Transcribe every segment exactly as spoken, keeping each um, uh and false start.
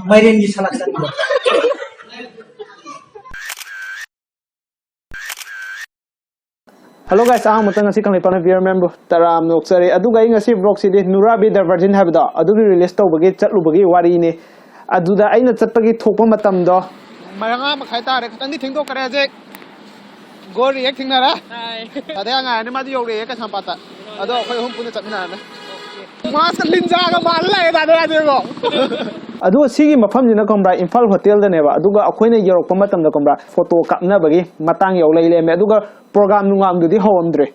ꯃꯥꯏꯔꯦꯟꯒꯤ salad ꯆꯥꯅꯤꯡꯕ꯭ꯔꯣ? Hello guys, ꯑꯍꯥꯟꯕꯗ ꯉꯁꯤ ꯀꯪꯂꯩꯄꯥꯛꯅ viewer ꯃꯌꯥꯝꯕꯨ ꯇꯔꯥꯝꯅ ꯑꯣꯛꯆꯔꯤ꯫ ꯑꯗꯨꯒ ꯑꯩ ꯉꯁꯤ vlogꯁꯤꯗꯤ Nura Be The Virgin ꯍꯥꯏꯕꯗꯣ ꯑꯗꯨꯒꯤ release ꯇꯧꯕꯒꯤ ꯆꯠꯂꯨꯕꯒꯤ ꯋꯥꯔꯤꯅꯤ꯫ ꯑꯗꯨꯗ ꯑꯩꯅ ꯆꯠꯄꯒꯤ ꯊꯣꯛꯄ ꯃꯇꯝꯗꯣ ꯃꯉꯥ ꯃꯈꯥꯏ ꯇꯥꯔꯦ, ꯈꯤꯇꯪꯗꯤ ꯊꯦꯡꯗꯣꯛꯈ꯭ꯔꯦ ꯍꯧꯖꯤꯛ꯫ ꯒꯣꯔꯤ ꯍꯦꯛ ꯊꯦꯡꯅꯔꯦ꯫ ꯑꯗꯩ ꯑꯉꯥꯏꯔꯅꯤ, ꯃꯥꯗꯤ ꯌꯧꯔꯛꯑꯦ ꯀꯩꯁꯥꯝꯄꯥꯠꯇ꯫ ꯑꯗꯣ ꯑꯩꯈꯣꯏ ꯑꯍꯨꯝ ꯄꯨꯟꯅ ꯆꯠꯃꯤꯟꯅꯔꯅꯤ꯫ ꯃꯥꯁꯀ ꯂꯤꯟꯖꯥꯒ ꯃꯥꯜꯂ ꯂꯥꯛꯑꯦ ꯇꯥꯗ ꯌꯥꯗꯦꯕꯣ꯫ ꯑꯗꯨꯒ ꯁꯤꯒꯤ ꯃꯐꯝꯁꯤꯅ ꯈꯪꯕ꯭ꯔꯥ, ꯏꯝꯐꯥꯜ ꯍꯣꯇꯦꯜꯗꯅꯦꯕ꯫ ꯑꯗꯨꯒ ꯑꯩꯈꯣꯏꯅ ꯌꯧꯔꯛꯄ ꯃꯇꯝꯗ ꯈꯪꯕ꯭ꯔꯥ, ꯐꯣꯇꯣ ꯀꯥꯞꯅꯕꯒꯤ ꯃꯇꯥꯡ ꯌꯧ ꯂꯩ ꯂꯩꯔꯝꯃꯦ꯫ ꯑꯗꯨꯒ ꯄ꯭ꯔꯣꯒꯥꯝ ꯅꯨꯡꯒꯥꯝꯗꯨꯗꯤ ꯍꯧꯔꯝꯗ꯭ꯔꯦ꯫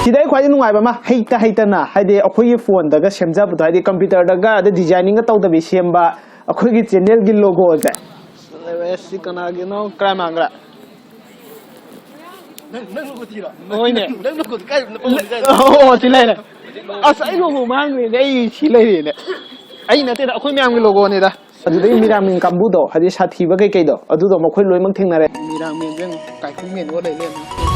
ꯁꯤꯗ ꯑꯩ ꯈ꯭ꯋꯥꯏꯗꯒꯤ ꯅꯨꯡꯉꯥꯏꯕ ꯑꯃ, ꯍꯩꯇ ꯍꯩꯇꯅ, ꯍꯥꯏꯗꯤ ꯑꯩꯈꯣꯏꯒꯤ ꯐꯣꯟꯗꯒ ꯁꯦꯝꯖꯕꯗꯣ, ꯍꯥꯏꯗꯤ ꯀꯝꯄ꯭ꯌꯨꯇꯔꯗꯒ ꯑꯗ ꯗꯤꯖꯥꯏꯅꯤꯡꯒ ꯇꯧꯗꯕꯤ ꯁꯦꯝꯕ ꯑꯩꯈꯣꯏꯒꯤ ꯆꯦꯅꯦꯜꯒꯤ ꯂꯣꯒꯣꯁꯦ꯫ ꯁꯤ ꯀꯅꯥꯒꯤꯅꯣ? ꯀꯔꯥꯏ ꯃꯥꯡꯈ꯭ꯔꯦ? ꯅꯪ, ꯅꯪ ꯂꯣꯒꯣ ꯊꯤꯔꯣ? ꯍꯣꯏꯅꯦ꯫ ꯅꯪ ꯂꯣꯒꯣꯗꯤ ꯀꯥꯏ ꯂꯧꯔꯤꯅꯣ? ꯑꯣ, ꯁꯤ ꯂꯩꯔꯦ꯫ ꯑꯁ, ꯑꯩ ꯂꯣꯒꯣ ꯃꯥꯡꯈ꯭ꯔꯦꯅꯦ꯫ ꯑꯩ ꯁꯤ ꯂꯩꯔꯦꯅꯦ꯫ ꯑꯩ ꯅꯠꯇꯦꯗ, ꯑꯩꯈꯣꯏ ꯃꯌꯥꯝꯒꯤ ꯂꯣꯒꯣꯅꯤꯗ꯫ ꯑꯗꯨꯗꯒꯤ ꯃꯤꯔꯥꯡꯃꯤꯟ ꯀꯥꯡꯕꯨꯗꯣ, ꯍꯥꯏꯗꯤ ꯁꯥꯊꯤꯕ ꯀꯩꯀꯩꯗꯣ, ꯑꯗꯨꯗꯣ ꯃꯈꯣꯏ ꯂꯣꯏꯅꯃꯛ ꯊꯦꯡꯅꯔꯦ꯫ ꯃꯤꯔꯥꯡꯃꯤꯟꯁꯦ ꯌꯦꯡꯉꯣ, ꯀꯥꯏꯀꯨ ꯃꯦꯟ ꯑꯣꯜ ꯂꯩ ꯂꯩꯔꯝꯃꯦ꯫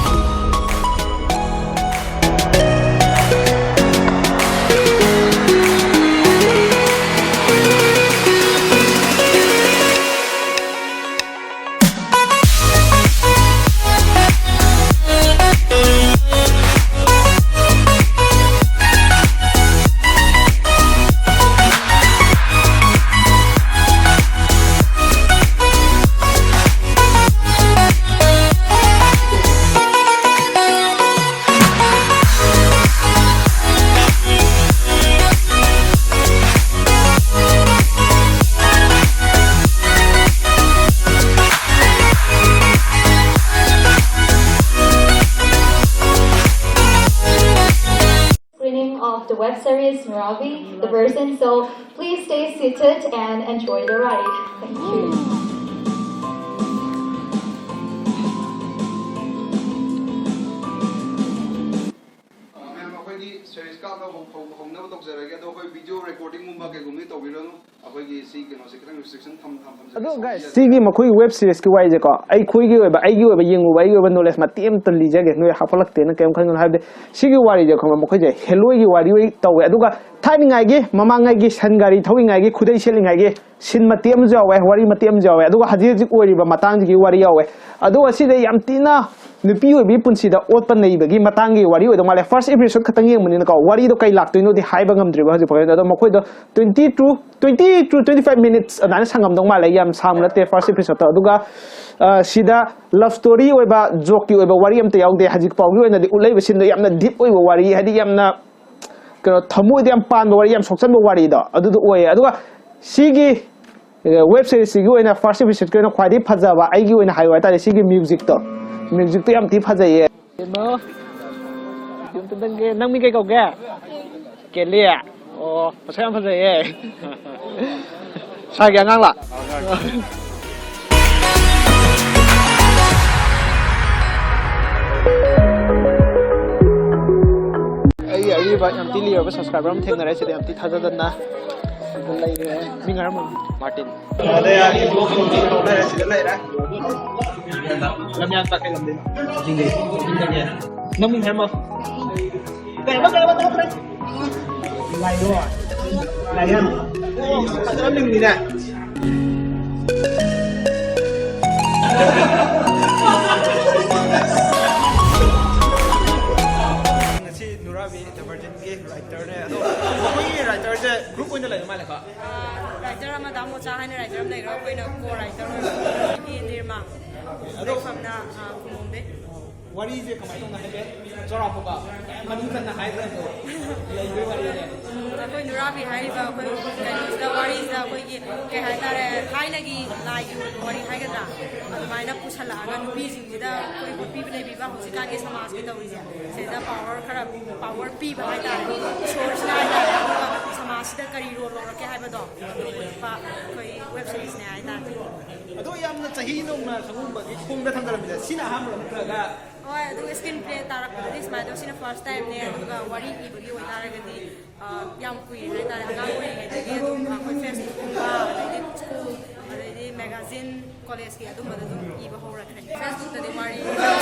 Screening of the web series Nurabi, the version. So please stay Sit and enjoy the ride. Thank you. ꯃꯌꯥꯝ ꯑꯩꯈꯣꯏꯒꯤ ꯁꯦꯔꯤꯁ ꯀꯥꯞꯅꯕ ꯍꯧ- ꯍꯧ- ꯍꯧꯅꯕ ꯇꯧꯖꯔꯒꯦ꯫ ꯑꯗꯣ ꯑꯩꯈꯣꯏ ꯚꯤꯗꯤꯑꯣ ꯔꯦꯀꯣꯔꯗꯤꯡꯒꯨꯝꯕ ꯀꯩꯒꯨꯝꯕꯗꯤ ꯇꯧꯕꯤꯔꯅꯨ꯫ ꯑꯩꯈꯣꯏꯒꯤ ꯁꯤ ꯀꯩꯅꯣꯁꯦ ꯈꯤꯇꯪ ꯔꯤꯁꯇ꯭ꯔꯤꯛꯁꯟ ꯊꯝ ꯊꯝ ꯊꯝꯖꯒꯦ꯫ ꯑꯗꯣ ꯒꯥꯏꯁ, ꯁꯤꯒꯤ ꯃꯈꯣꯏꯒꯤ ꯋꯦꯕ ꯁꯤꯔꯤꯁꯀꯤ ꯋꯥꯔꯤꯁꯦꯀꯣ, ꯑꯩꯈꯣꯏꯒꯤ ꯑꯣꯏꯕ, ꯑꯩꯒꯤ ꯑꯣꯏꯕ ꯌꯦꯡꯉꯨꯕ, ꯑꯩꯒꯤ ꯑꯣꯏꯕ ꯅꯣꯂꯦꯖ ꯃꯇꯦꯛ ꯑꯃꯇ ꯂꯤꯖꯒꯦ꯫ ꯅꯣꯏ ꯍꯥꯞꯄꯠꯂꯛꯇꯦꯅ ꯀꯩꯝ ꯈꯟꯒꯅꯨ꯫ ꯍꯥꯏꯕꯗꯤ ꯁꯤꯒꯤ ꯋꯥꯔꯤꯁꯦ ꯈꯪꯕ꯭ꯔꯥ, ꯃꯈꯣꯏꯁꯦ ꯍꯦꯂꯣꯏꯒꯤ ꯋꯥꯔꯤ ꯑꯣꯏ ꯇꯧꯋꯦ꯫ ꯑꯗꯨꯒ ꯊꯥꯏꯅꯉꯥꯏꯒꯤ ꯃꯃꯥꯡꯉꯩꯒꯤ ꯁꯟ ꯒꯥꯔꯤ ꯊꯧꯔꯤꯉꯩꯒꯤ, ꯈꯨꯗꯩ ꯁꯦꯠꯂꯤꯉꯩꯒꯤ ꯁꯤꯟ ꯃꯇꯦꯛ ꯑꯃꯁꯨ ꯌꯥꯎꯋꯦ, ꯋꯥꯔꯤ ꯃꯇꯦꯛ ꯑꯃꯁꯨ ꯌꯥꯎꯋꯦ꯫ ꯑꯗꯨꯒ ꯍꯧꯖꯤꯛ ꯍꯧꯖꯤꯛ ꯑꯣꯏꯔꯤꯕ ꯃꯇꯥꯡꯁꯤꯒꯤ ꯋꯥꯔꯤ ꯌꯥꯎꯋꯦ꯫ ꯑꯗꯨꯒ ꯁꯤꯗ ꯌꯥꯝ ꯊꯤꯅ ꯅꯨꯄꯤ ꯑꯣꯏꯕꯤ ꯄꯨꯟꯁꯤꯗ ꯑꯣꯠꯄ ꯅꯩꯕꯒꯤ ꯃꯇꯥꯡꯒꯤ ꯋꯥꯔꯤ ꯑꯣꯏꯗꯧ ꯃꯥꯜꯂꯦ꯫ ꯐꯥꯔꯁ ꯑꯦꯄꯤꯁꯣꯗ ꯈꯛꯇꯪ ꯌꯦꯡꯕꯅꯤꯅꯀꯣ, ꯋꯥꯔꯤꯗꯣ ꯀꯩ ꯂꯥꯛꯇꯣꯏꯅꯣꯗꯤ ꯍꯥꯏꯕ ꯉꯝꯗ꯭ꯔꯤꯕ ꯍꯧꯖꯤꯛ ꯐꯥꯎꯒꯤꯗꯤ꯫ ꯑꯗꯣ ꯃꯈꯣꯏꯗꯣ twenty to twenty to twenty five minutes ꯑꯗꯨꯃꯥꯏꯅ ꯁꯥꯡꯉꯝꯗꯧ ꯃꯥꯜꯂꯦ, ꯌꯥꯝ ꯁꯥꯡꯕ ꯅꯠꯇꯦ ꯐꯥꯔꯁ ꯑꯦꯄꯤꯁꯣꯗꯇꯣ꯫ ꯑꯗꯨꯒ ꯑ, ꯁꯤꯗ ꯂꯞ ꯁ꯭ꯇꯣꯔꯤ ꯑꯣꯏꯕ, ꯖꯣꯛꯀꯤ ꯑꯣꯏꯕ ꯋꯥꯔꯤ ꯑꯝꯇ ꯌꯥꯎꯗꯦ꯫ ꯍꯧꯖꯤꯛ ꯐꯥꯎꯒꯤ ꯑꯣꯏꯅꯗꯤ ꯎꯠꯂꯛꯏꯕ ꯁꯤꯟꯗꯣ ꯌꯥꯝꯅ ꯗꯤꯞ ꯑꯣꯏꯕ ꯋꯥꯔꯤ, ꯍꯥꯏꯗꯤ ꯌꯥꯝꯅ ꯀꯩꯅꯣ, ꯊꯃꯣꯏꯗ ꯌꯥꯝ ꯄꯥꯟꯕ ꯋꯥꯔꯤ, ꯌꯥꯝ ꯁꯣꯛꯆꯟꯕ ꯋꯥꯔꯤꯗꯣ ꯑꯗꯨꯗꯣ ꯑꯣꯏꯌꯦ꯫ ꯑꯗꯨꯒ ꯁꯤꯒꯤ ꯋꯦꯕ ꯁꯤꯔꯤꯁꯁꯤꯒꯤ ꯑꯣꯏꯅ ꯐꯥꯔꯁ ꯑꯦꯄꯤꯁꯣꯗꯀꯤ ꯑꯣꯏꯅ ꯈ꯭ꯋꯥꯏꯗꯒꯤ ꯐꯖꯕ, ꯑꯩꯒꯤ ꯑꯣꯏꯅ ꯍꯥꯏꯌꯨ ꯍꯥꯏꯇꯥꯔꯦ, ꯁꯤꯒꯤ ꯃ꯭ꯌꯨꯖꯤꯛꯇꯣ, ꯃ꯭ꯌꯨꯖꯤꯛꯇꯣ ꯌꯥꯝ ꯊꯤ ꯐꯖꯩꯌꯦ꯫ ꯀꯩꯅꯣ? ꯌꯨꯝ ꯇꯪꯒꯦ꯫ ꯅꯪ ꯃꯤ ꯀꯩ ꯀꯧꯒꯦ? ꯀꯦꯂꯤ꯫ ꯑꯣ, ꯃꯁꯛ ꯌꯥꯝ ꯐꯖꯩꯌꯦ꯫ ꯁꯥꯔꯒꯤ ꯑꯉꯥꯡꯂꯥ? ꯑꯩ ꯑꯔꯤꯕ ꯌꯥꯝ ꯊꯤ ꯂꯤꯔꯕ ꯁꯕꯁꯀ꯭ꯔꯥꯏꯕꯔ ꯑꯃ ꯊꯦꯡꯅꯔꯦ ꯁꯤꯗ, ꯌꯥꯝ ꯊꯤ ꯊꯥꯖꯗꯅ꯫ ꯂꯩꯔꯦ꯫ ꯃꯤ ꯉꯔꯝꯃꯣ꯫ ꯃꯥꯔꯇꯤꯟ꯫ ꯂꯝꯌꯥꯟ ꯆꯥꯛꯀꯩ ꯂꯝꯗꯩꯅꯣ? ꯅꯪ ꯃꯤꯡ ꯍꯥꯏꯔꯝꯃꯣ꯫ ꯀꯩ ꯍꯥꯏꯕ, ꯀꯩ ꯍꯥꯏꯕ? ꯇꯥꯍꯧꯗ꯭ꯔꯦ꯫ ꯂꯥꯏꯌꯣꯟ꯫ ꯂꯥꯏꯌꯟ꯫ ꯑꯣ, ꯐꯖꯕ ꯃꯤꯡꯅꯤꯅꯦ꯫ ꯉꯁꯤ ꯅꯨꯔꯥꯕꯤ ꯗ ꯚꯔꯖꯤꯟꯒꯤ ꯔꯥꯏꯇꯔꯅꯦ꯫ ꯑꯗꯣ ꯑꯩꯈꯣꯏꯒꯤ ꯔꯥꯏꯇꯔꯁꯦ ꯒ꯭ꯔꯨꯞ ꯑꯣꯏꯅ ꯂꯩꯕ ꯃꯥꯜꯂꯦꯀꯣ? ꯔꯥꯏꯇꯔ ꯑꯃ, ꯗꯥ ꯃꯣꯆꯥ ꯍꯥꯏꯅ ꯔꯥꯏꯇꯔ ꯑꯃ ꯂꯩꯈ꯭ꯔꯦ, ꯑꯩꯈꯣꯏꯅ ꯀꯣ ꯔꯥꯏꯇꯔ ꯑꯣꯏꯕ꯫ ꯅꯤꯔꯃꯥ꯫ ꯑꯗꯣ ꯂꯩꯐꯝꯅ, ꯑ, ꯈꯨꯃꯣꯡꯗꯩ꯫ ꯋꯥꯔꯤꯁꯦ ꯀꯃꯥꯏꯅ ꯇꯧꯅ ꯍꯥꯏꯐꯦꯠ ꯆꯥꯎꯔꯥꯛꯄꯀꯣ, ꯃꯌꯥꯝ ꯃꯅꯨꯡ ꯆꯟꯅ ꯍꯥꯏꯗ꯭ꯔꯁꯨ ꯂꯩꯕꯩ ꯋꯥꯔꯤꯅꯦ꯫ ꯑꯩꯈꯣꯏ ꯅꯨꯔꯥꯕꯤ ꯍꯥꯏꯔꯤꯕ ꯑꯩꯈꯣꯏ ꯀꯩꯅꯣꯁꯤꯗ, ꯋꯥꯔꯤꯁꯤꯗ ꯑꯩꯈꯣꯏꯒꯤ ꯀꯩ ꯍꯥꯏꯇꯥꯔꯦ, ꯊꯥꯏꯅꯒꯤ ꯂꯥꯏꯒꯤ ꯑꯣꯏꯕ ꯋꯥꯔꯤ ꯍꯥꯏꯒꯗ꯭ꯔꯥ, ꯑꯗꯨꯃꯥꯏꯅ ꯄꯨꯁꯜꯂꯛꯑꯒ ꯅꯨꯄꯤꯁꯤꯡꯁꯤꯗ ꯑꯩꯈꯣꯏ ꯍꯣꯠꯄꯤꯕ ꯅꯩꯕꯤꯕ ꯍꯧꯖꯤꯛꯀꯥꯟꯒꯤ ꯁꯃꯥꯖꯀꯤ ꯇꯧꯔꯤꯁꯦ, ꯁꯤꯗ ꯄꯥꯋꯔ ꯈꯔ, ꯄꯥꯋꯔ ꯄꯤꯕ ꯍꯥꯏꯇꯥꯔꯦ, ꯏꯁꯣꯔꯁꯤꯅ ꯍꯥꯏꯇꯥꯔꯦ, ꯑꯗꯨꯒ ꯁꯃꯥꯖ ꯁꯤꯗ ꯀꯔꯤ ꯔꯣꯜ ꯂꯧꯔꯛꯀꯦ ꯍꯥꯏꯕꯗꯣ ꯑꯗꯨ ꯎꯠꯄ ꯑꯩꯈꯣꯏ ꯋꯦꯕ ꯁꯤꯔꯤꯁꯅꯦ ꯍꯥꯏꯇꯥꯔꯦ꯫ ꯑꯗꯣ ꯌꯥꯝꯅ ꯆꯍꯤ ꯅꯧꯅ ꯁꯪꯒꯨꯝꯕꯒꯤ ꯈꯣꯡꯗ ꯊꯥꯡꯒꯠꯂꯝꯃꯤꯗ ꯁꯤꯅ ꯑꯍꯥꯟꯕ ꯅꯠꯇ꯭ꯔꯒ? ꯍꯣꯏ, ꯑꯗꯨꯒ ꯁ꯭ꯀ꯭ꯔꯤꯟ ꯄ꯭ꯂꯦ ꯇꯥꯔꯛꯄꯗꯗꯤ ꯁꯨꯃꯥꯏꯅ ꯇꯧ, ꯁꯤꯅ ꯐꯥꯔꯁ ꯇꯥꯏꯝꯅꯦ꯫ ꯑꯗꯨꯒ ꯋꯥꯔꯤ ꯏꯕꯒꯤ ꯑꯣꯏꯇꯥꯔꯒꯗꯤ ꯑ, ꯌꯥꯝ ꯀꯨꯏꯔꯦ ꯍꯥꯏꯇꯥꯔꯦ꯫ ꯑꯉꯥꯡ ꯑꯣꯏꯔꯤꯉꯩꯗꯒꯤ ꯑꯗꯨꯝ ꯑꯩꯈꯣꯏ ꯐꯦꯁꯕꯨꯛꯀꯨꯝꯕ, ꯑꯗꯩꯗꯤ ꯁ꯭ꯀꯨꯜ, ꯑꯗꯩꯗꯤ ꯃꯦꯒꯥꯖꯤꯟ, ꯀꯣꯂꯦꯖꯀꯤ ꯑꯗꯨꯝꯕꯗ ꯑꯗꯨꯝ ꯏꯕ ꯍꯧꯔꯛꯈ꯭ꯔꯦ꯫ ꯐꯦꯁꯕꯨꯛꯇꯗꯤ ꯋꯥꯔꯤ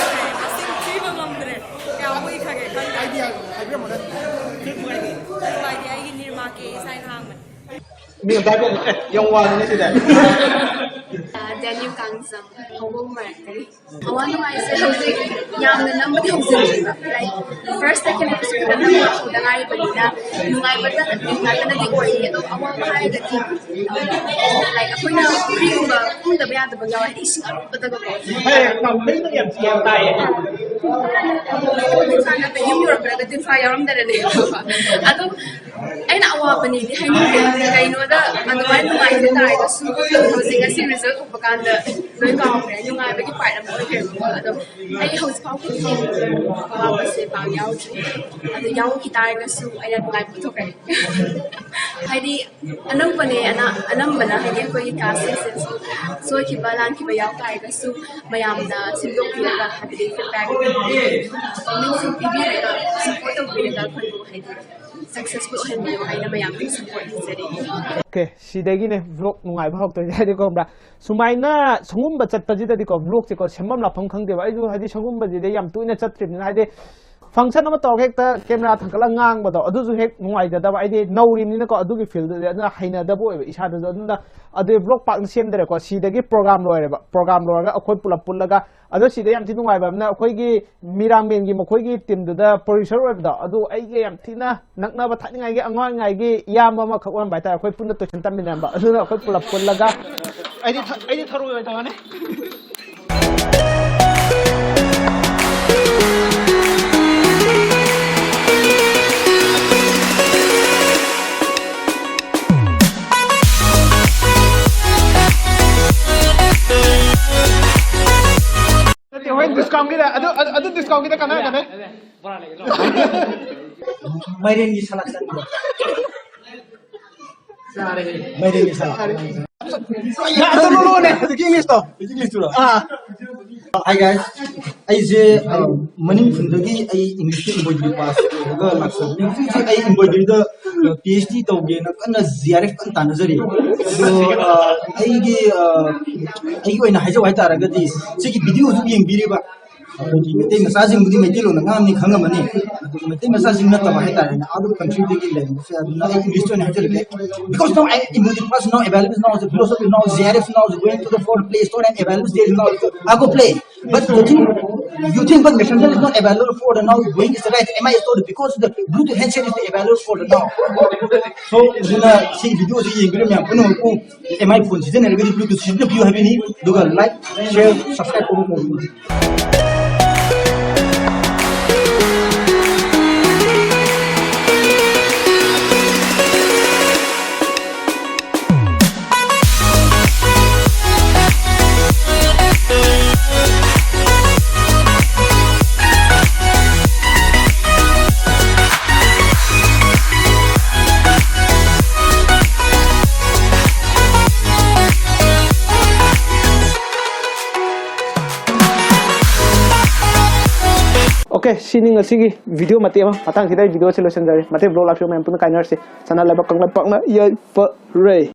ꯃꯁꯤꯡ ꯊꯤꯕ ꯉꯝꯗ꯭ꯔꯦ꯫ ꯀꯌꯥꯃꯨꯛ ꯏꯈ꯭ꯔꯒꯦ ꯈꯪꯗꯦ꯫ ꯑꯥꯏꯗꯤꯌꯥ ꯍꯥꯏꯕꯤꯔꯝꯃꯣꯅꯦ꯫ ꯑꯗꯨ ꯍꯥꯏꯗꯤ ꯑꯩꯒꯤ ꯅꯤꯔꯃꯥ ꯀꯦ ꯑꯦꯁ ꯍꯥꯏꯅ ꯍꯥꯡꯕꯅꯦ꯫ ꯃꯤ ꯑꯝꯇ ꯍꯥꯏꯕꯤꯔꯝꯃꯣ꯫ ꯑꯦ, ꯌꯥꯝ ꯋꯥꯡꯉꯤꯅꯦ ꯁꯤꯗꯤ꯫ ꯗꯦꯅꯤꯌꯦꯜ ꯀꯥꯡꯖꯝ, ꯍꯧꯕ ꯃꯔꯛꯇꯒꯤ꯫ ꯑꯋꯥ ꯅꯨꯡꯉꯥꯏꯁꯦ ꯍꯧꯖꯤꯛ ꯌꯥꯝꯅ ꯅꯝꯕꯗꯤ ꯍꯧꯖꯤꯜꯂꯤꯕ, ꯂꯥꯏꯛ, ꯐꯥꯔꯁ ꯁꯦꯀꯦꯟ ꯑꯦꯄꯤꯁꯣꯗ ꯈꯛꯇ ꯅꯝꯕ ꯍꯧꯗ ꯉꯥꯏꯔꯤꯕꯅꯤꯅ ꯅꯨꯡꯉꯥꯏꯕꯗ ꯅꯨꯡꯉꯥꯏꯕꯅꯗꯤ ꯑꯣꯏꯔꯤ꯫ ꯑꯗꯣ ꯑꯋꯥꯕ ꯍꯥꯏꯔꯒꯗꯤ, ꯂꯥꯏꯛ, ꯑꯩꯈꯣꯏꯅ ꯀꯔꯤꯒꯨꯝꯕ ꯀꯨꯝꯗꯕ ꯌꯥꯗꯕ ꯌꯥꯎꯔꯗꯤ ꯏꯁꯤꯡ ꯑꯔꯨꯕꯗꯒꯀꯣ꯫ ꯍꯦ, ꯀꯝꯄ꯭ꯂꯦꯟꯗꯣ ꯌꯥꯝ ꯌꯥꯝ ꯇꯥꯏꯌꯦ꯫ ꯌꯨꯝ ꯌꯧꯔꯛꯄꯗꯒ ꯇꯤꯟꯐꯥ ꯌꯥꯎꯔꯝꯗꯅꯅꯦ꯫ ꯑꯗꯨꯝ ꯑꯩꯅ ꯑꯋꯥꯕꯅꯤꯗꯤ ꯍꯥꯏꯅꯤꯡꯗꯦ꯫ ꯀꯩꯅꯣꯗ ꯑꯗꯨꯃꯥꯏꯅ ꯅꯨꯡꯉꯥꯏꯇ ꯇꯥꯔꯒꯁꯨ ꯍꯧꯖꯤꯛ ꯉꯁꯤ ꯔꯤꯖꯜ ꯎꯕ ꯀꯥꯟꯗ ꯂꯣꯏ ꯀꯥꯎꯈ꯭ꯔꯦ꯫ ꯅꯨꯡꯉꯥꯏꯕꯒꯤ ꯄꯥꯔꯠ ꯑꯃ ꯑꯣꯏꯈ꯭ꯔꯦꯕꯀꯣ꯫ ꯑꯗꯣ ꯑꯩ ꯍꯧꯖꯤꯛ ꯐꯥꯎꯒꯤꯗꯤ ꯑꯋꯥꯕꯁꯦ ꯄꯥꯛ ꯌꯥꯎꯗ꯭ꯔꯤ꯫ ꯑꯗꯣ ꯌꯥꯎꯈꯤ ꯇꯥꯔꯒꯁꯨ ꯑꯩꯅ ꯅꯨꯡꯉꯥꯏꯕ ꯄꯨꯊꯣꯛꯈ꯭ꯔꯦ꯫ ꯍꯥꯏꯗꯤ ꯑꯅꯧꯕꯅꯦ, ꯑꯅ-, ꯑꯅꯝꯕꯅ ꯍꯥꯏꯗꯤ ꯑꯩꯈꯣꯏꯒꯤ ꯀ꯭ꯂꯥꯁ ꯁꯤꯛꯁꯁꯦ ꯁꯣꯏꯈꯤꯕ ꯂꯥꯟꯈꯤꯕ ꯌꯥꯎ ꯇꯥꯔꯒꯁꯨ ꯃꯌꯥꯝꯅ ꯁꯦꯝꯗꯣꯛꯄꯤꯔꯒ, ꯍꯥꯏꯕꯗꯤ ꯐꯤꯗꯕꯦꯛ ꯀꯃꯦꯟꯁꯤꯡ ꯄꯤꯕꯤꯔꯒ, ꯁꯄꯣꯔꯠ ꯇꯧꯕꯤꯔꯒ ꯑꯩꯈꯣꯏꯕꯨ ꯍꯥꯏꯗꯤ ꯁꯛꯁꯦꯁꯐꯨꯜ ꯑꯣꯏꯍꯟꯕꯤꯌꯨ ꯍꯥꯏꯅ ꯃꯌꯥꯝꯗꯒꯤ ꯁꯄꯣꯔꯠ ꯅꯤꯖꯔꯤ꯫ ꯑꯣꯀꯦ, ꯁꯤꯗꯒꯤꯅꯦ ꯚ꯭ꯂꯣꯒ ꯅꯨꯡꯉꯥꯏꯕ ꯍꯧꯔꯛꯇꯣꯏꯁꯦ꯫ ꯍꯥꯏꯗꯤ ꯀꯣ, ꯈꯪꯕ꯭ꯔꯥ, ꯁꯨꯃꯥꯏꯅ ꯁꯪꯒꯨꯝꯕ ꯆꯠꯄꯁꯤꯗꯗꯤꯀꯣ, ꯚ꯭ꯂꯣꯒꯁꯦꯀꯣ, ꯁꯦꯝꯐꯝ ꯂꯥꯛꯐꯝ ꯈꯪꯗꯦꯕ꯫ ꯑꯩꯁꯨ ꯍꯥꯏꯗꯤ ꯁꯪꯒꯨꯝꯕꯁꯤꯗꯤ ꯌꯥꯝ ꯇꯣꯏꯅ ꯆꯠꯇ꯭ꯔꯤꯕꯅꯤꯅ, ꯍꯥꯏꯗꯤ ꯐꯪꯁꯟ ꯑꯃ ꯇꯧꯔꯒ ꯍꯦꯛꯇ ꯀꯦꯃꯦꯔꯥ ꯊꯥꯡꯒꯠꯂꯒ ꯉꯥꯡꯕꯗꯣ, ꯑꯗꯨꯁꯨ ꯍꯦꯛ ꯅꯨꯡꯉꯥꯏꯖꯗꯕ꯫ ꯑꯩꯗꯤ ꯅꯧꯔꯤꯕꯅꯤꯅꯀꯣ, ꯑꯗꯨꯒꯤ ꯐꯤꯜꯗꯨꯗꯤ ꯑꯗꯨꯅ ꯍꯩꯅꯗꯕ ꯑꯣꯏꯕ ꯏꯁꯥꯗꯁꯨ꯫ ꯑꯗꯨꯅ ꯑꯗꯨꯒꯤ ꯚ꯭ꯂꯣꯒ ꯄꯥꯛꯅ ꯁꯦꯝꯗꯔꯦꯀꯣ꯫ ꯁꯤꯗꯒꯤ ꯄ꯭ꯔꯣꯒ꯭ꯔꯥꯝ ꯂꯣꯏꯔꯦꯕ꯫ ꯄ꯭ꯔꯣꯒ꯭ꯔꯥꯝ ꯂꯣꯏꯔꯒ ꯑꯩꯈꯣꯏ ꯄꯨꯂꯞ ꯄꯨꯜꯂꯒ, ꯑꯗꯣ ꯁꯤꯗ ꯌꯥꯝ ꯊꯤ ꯅꯨꯡꯉꯥꯏꯕ ꯑꯃꯅ, ꯑꯩꯈꯣꯏꯒꯤ ꯃꯤꯔꯥꯡꯕꯦꯟꯒꯤ ꯃꯈꯣꯏꯒꯤ ꯇꯤꯝꯗꯨꯗ ꯄ꯭ꯔꯣꯗ꯭ꯌꯨꯁꯔ ꯑꯣꯏꯕꯗꯣ, ꯑꯗꯨ ꯑꯩꯒ ꯌꯥꯝ ꯊꯤꯅ ꯅꯛꯅꯕ, ꯊꯥꯏꯅꯉꯥꯏꯒꯤ ꯑꯉꯥꯡꯉꯥꯏꯒꯤ ꯏꯌꯥꯝꯕ ꯑꯃꯈꯛ ꯑꯣꯏꯔꯝꯕ ꯍꯥꯏꯇꯥꯔꯦ꯫ ꯑꯩꯈꯣꯏ ꯄꯨꯟꯅ ꯇꯨꯏꯁꯟ ꯇꯝꯃꯤꯟꯅꯔꯝꯕ꯫ ꯑꯗꯨꯅ ꯑꯩꯈꯣꯏ ꯄꯨꯂꯞ ꯄꯨꯜꯂꯒ ꯑꯩꯗꯤ ꯊ-, ꯑꯩꯗꯤ ꯊꯔꯣꯏ ꯑꯣꯏꯅ ꯊꯝꯃꯅꯤ꯫ ꯅꯠꯇꯦ, ꯍꯣꯔꯦꯟ ꯗꯤꯁꯀꯥꯎꯟꯒꯤꯗ, ꯑꯗꯨ, ꯑꯗꯨ, ꯑꯗꯨ ꯗꯤꯁꯀꯥꯎꯟꯒꯤꯗ ꯀꯥꯟꯅꯔꯛꯀꯅꯤ꯫ ꯃꯥꯏꯔꯦꯟꯒꯤ ꯁꯂꯥꯗ ꯆꯥꯅꯤꯡꯕ꯫ ꯃꯩꯔꯦꯟꯒꯤ ꯁꯥ꯫ ꯌꯥ, ꯑꯗꯨ ꯂꯣꯜꯂꯣꯅꯦ, ꯍꯧꯖꯤꯛꯀꯤ English ꯇꯣ꯫ English ꯇꯨꯔꯣ? ꯑꯥ꯫ Hi guys, ꯑꯩꯁꯦ, ꯑ, ꯃꯅꯤꯡ ꯈꯨꯟꯗꯒꯤ ꯑꯩ English embroidery pass ꯇꯧꯔꯒ ꯂꯥꯛꯆꯕꯅꯤ꯫ ꯍꯧꯖꯤꯛ ꯍꯧꯖꯤꯛ ꯑꯩ embroidery ꯗ, ꯑ, PhD ꯇꯧꯒꯦꯅ ꯀꯟꯅ G R F ꯀꯟꯅ ꯇꯥꯟꯅꯖꯔꯤ꯫ ꯑꯗꯣ, ꯑ, ꯑꯩꯒꯤ, ꯑ, ꯑꯩꯒꯤ ꯑꯣꯏꯅ ꯍꯥꯏꯖꯧ ꯍꯥꯏꯇꯥꯔꯒꯗꯤ, ꯁꯤꯒꯤ video ꯁꯨ ꯌꯦꯡꯕꯤꯔꯤꯕ ꯑꯩꯈꯣꯏꯒꯤ ꯃꯩꯇꯩ ꯃꯆꯥꯁꯤꯡꯕꯨꯗꯤ ꯃꯩꯇꯩꯂꯣꯟꯗ ꯉꯥꯡꯉꯝꯅꯤ, ꯈꯪꯉꯝꯃꯅꯤ꯫ ꯑꯗꯨꯒ ꯃꯩꯇꯩ ꯃꯆꯥꯁꯤꯡ ꯅꯠꯇꯕ ꯍꯥꯏꯇꯥꯔꯦꯅꯦ, out of country ꯗꯒꯤ ꯂꯩꯔꯝꯕꯁꯨ ꯌꯥꯏ꯫ ꯑꯗꯨꯅ ꯑꯩ English ꯇ ꯑꯣꯏꯅ ꯍꯥꯏꯖꯔꯒꯦ꯫ Because now I, embroidery pass now available now, the philosophy now, G R F now, going to the for Play Store and available there now. I go play. But you think, you think but Messenger is not available for the now going is right. M I store because the Bluetooth headset is available for the now. So, ꯑꯗꯨꯅ ꯁꯤ video ꯁꯤ ꯌꯦꯡꯕꯤꯔ ꯃꯌꯥꯝ ꯄꯨꯝꯅꯃꯛꯄꯨ M I phone ꯁꯤꯖꯤꯟꯅꯔꯒꯗꯤ Bluetooth ꯁꯤꯖꯤꯟꯅꯕꯤꯌꯨ ꯍꯥꯏꯕꯅꯤ꯫ ꯑꯗꯨꯒ like, share, subscribe ꯇꯧꯕ ꯀꯥꯎꯕꯤꯒꯅꯨ꯫ Okay, ꯁꯤꯅꯤ ꯉꯁꯤꯒꯤ video ꯃꯇꯦꯛ ꯑꯃ꯫ ꯃꯊꯪꯁꯤꯗ ꯑꯩ video ꯁꯤ ꯂꯣꯏꯁꯤꯟꯖꯔꯦ꯫ ꯃꯊꯪ vlog ꯂꯥꯛꯄꯤꯌꯨ, ꯃꯌꯥꯝ ꯄꯨꯟꯅ ꯀꯥꯏꯅꯔꯁꯤ꯫ ꯁꯅꯥ ꯂꯩꯕꯥꯛ ꯀꯪꯂꯩꯄꯥꯛꯅ ꯌꯥꯏꯐꯔꯦ꯫